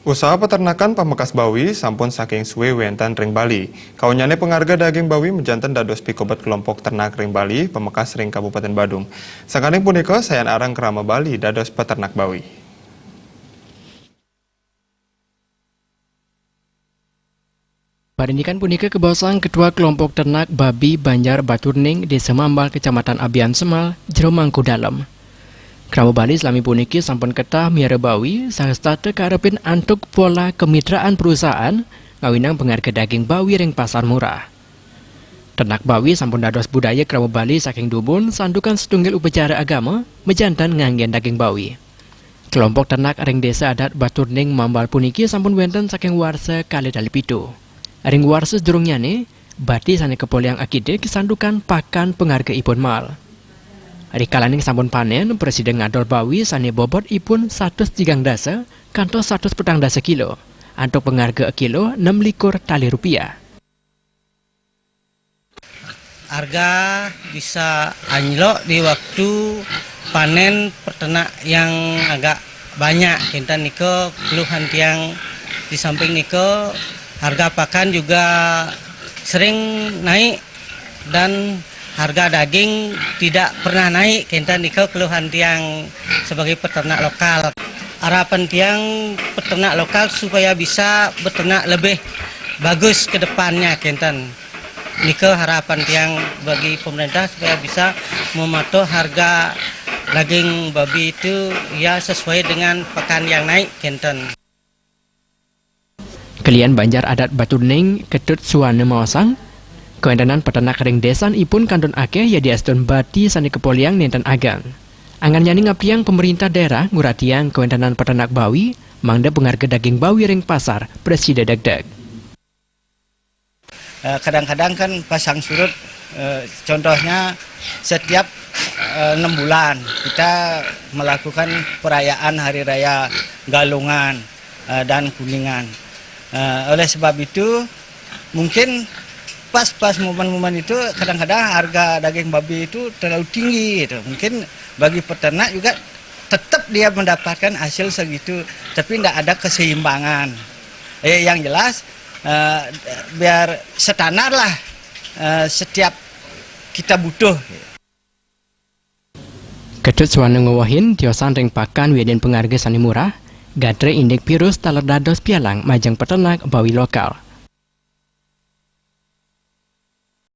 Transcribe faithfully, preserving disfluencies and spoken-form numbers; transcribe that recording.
Usaha peternakan pamekas bawi sampun saking suwe wenten ring Bali. Kaunyané pangarga daging bawi majanten dados pikobet kelompok ternak ring Bali, pamekas ring Kabupaten Badung. Sangkaning punika, sayan arang krama Bali dados peternak bawi. Parindikan punika kabaosang Ketua Kelompok Ternak Babi Banjar Baturning, Desa Mambal, Kecamatan Abiansemal, Jero Mangkudalem. Krama Bali salami puniki sampun ketah miara bawi, saha setata karepin antuk pola kemitraan perusahaan, ngawinang pangarga daging bawi ring pasar murah. Ternak bawi sampun dados budaya krama Bali saking dumun, santukan satunggal upacara agama, majanten nganggén daging bawi. Kelompok ternak ring Desa Adat Baturning Mambal puniki sampun wenten saking warsa kalih tali pitu. Ring warsa sadurungnyané, bati sané kapolihang akidik santukan pakan pangargaipun mal. Rikalaning sampun panén, prasida ngadol bawi sané bobotipun satus tigang dasa kantos satus petang dasa kilo, antuk pangarga kilo nem likur tali rupiah. Harga bisa anjlok di waktu panen peternak yang agak banyak, kénten nika keluhan tiang. Di samping nika, harga pakan juga sering naik dan harga daging tidak pernah naik, kénten nika keluhan tiang sebagai peternak lokal. Harapan tiang peternak lokal supaya bisa beternak lebih bagus ke depannya, kénten. Nika harapan tiang bagi pemerintah supaya bisa mematuh harga daging babi itu ya sesuai dengan pakan yang naik, kénten. Kelian Banjar Adat Baturning Ketut Suwana maosang, kawentenan peternak ring desanipun kantun akeh yadiastun bati sané kapolihang nénten ageng. Anganyané ngabdiang pemerintah daerah nguratiang kawentenan peternak bawi, mangda pangarga daging bawi ring pasar prasida degdeg. Eh, kadang-kadang kan pasang surut, eh, contohnya setiap, eh, enam bulan kita melakukan perayaan Hari Raya Galungan, eh, dan Kuningan. Eh, oleh sebab itu, mungkin pas-pas momen-momen itu kadang-kadang harga daging babi itu terlalu tinggi gitu. Mungkin bagi peternak juga tetap dia mendapatkan hasil segitu, tapi tidak ada keseimbangan. Eh, yang jelas, eh, biar standar lah, eh, setiap kita butuh. Ketut Suwana ngwewehin tiosan ring pakan wiadin pangarga sané murah, gatra indik virus taler dados pialang majeng peternak bawi lokal.